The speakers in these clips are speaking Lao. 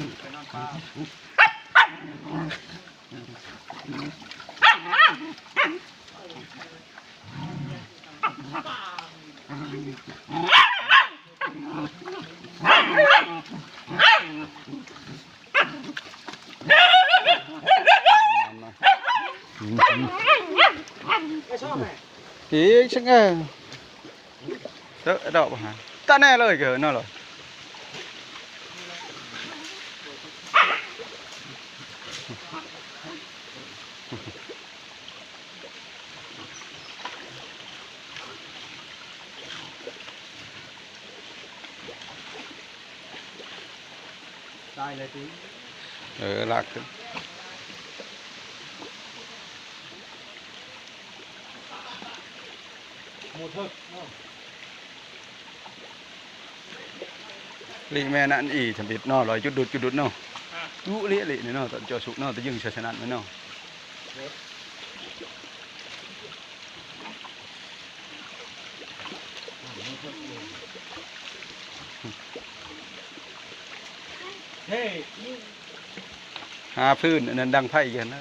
ອີກສັກ ເອີ ເຕີດອກຫາ ຕາແນ່ເລີຍເກີນເນາະ. ຕາຍແລ້ວຕິ ເອີ ລາກຂຶ້ນ ໝູເຖິກເນາະ. ລີ້ແມ່ນອັນອີ່ທຳອິດເນາະ ລອຍຈຸດດຸດຈຸດດຸດເນາະ ອາ ຈຸລີ້ລີ້ນີ້ເນາະ ຕອນເຈາະສຸກເນາະ ຕະຍຶງໃສ່ສະນັ້ນແມ່ນເນາະ. ເຮີ້ຍ ຫາຟືນອັນນັ້ນດັງໄຟຢູ່ຫັ້ນນະ.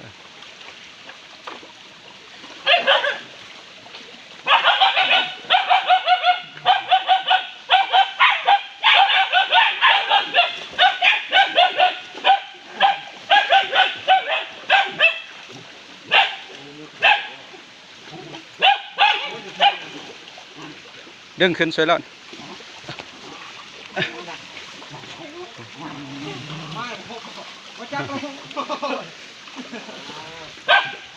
ດຶງຂຶ້ນຊ່ວຍລອດ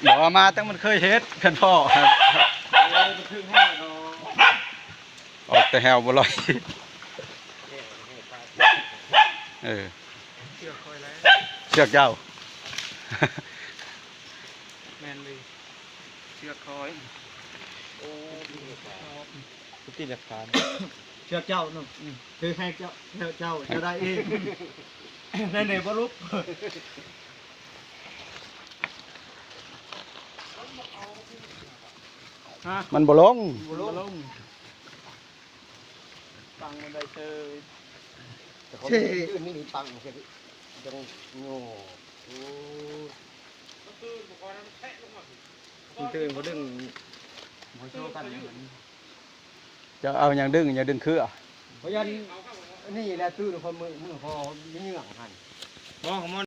ບໍ່ວ່າມາຕັ້ງມັນເຄີຍເຮັດ ຄັນພໍ້ ອອກແຕ່ແຮວບໍ່ລອຍ ເອີ ເຊືອກຂ້ອຍແລ້ວ ເຊືອກເຈົ້າ ແມ່ນເລີຍ ເຊືອກຂ້ອຍ ໂອ້ ຕິດຫຼັກຖານ ເຊືອກເຈົ້າເນາະ ອືມ ຖືໃຫ້ເຈົ້າ ເຈົ້າ ເຈົ້າໄດ້ເອງ ແນ່ໆ ບໍ່ລຸກ ຮະ ມັນບໍ່ລົງ ບໍ່ລົງ ຕັ້ງມັນໄດ້ເຊີຍ ແຕ່ຂອງ ເອີ ຄືນນີ້ນີ້ຕັ້ງເຊີຍ ຈັ່ງໂງ່ ໂອ້ ມັນຕື່ນບໍ່ຄ່ອຍ ມັນແທະລົງມາ ມັນຕື່ນບໍ່ດຶງ ບໍ່ໂຊກັນ ຈະເອົາຫຍັງດຶງ ຫຍັງດຶງເຄືອ ເພາະຍັນ ນີ້ແຫຼະຕື່ນ ເພາະມື້ ມື້ພໍມີເຫຍື່ອງຫັ້ນ ບໍ່ ຂອງມັ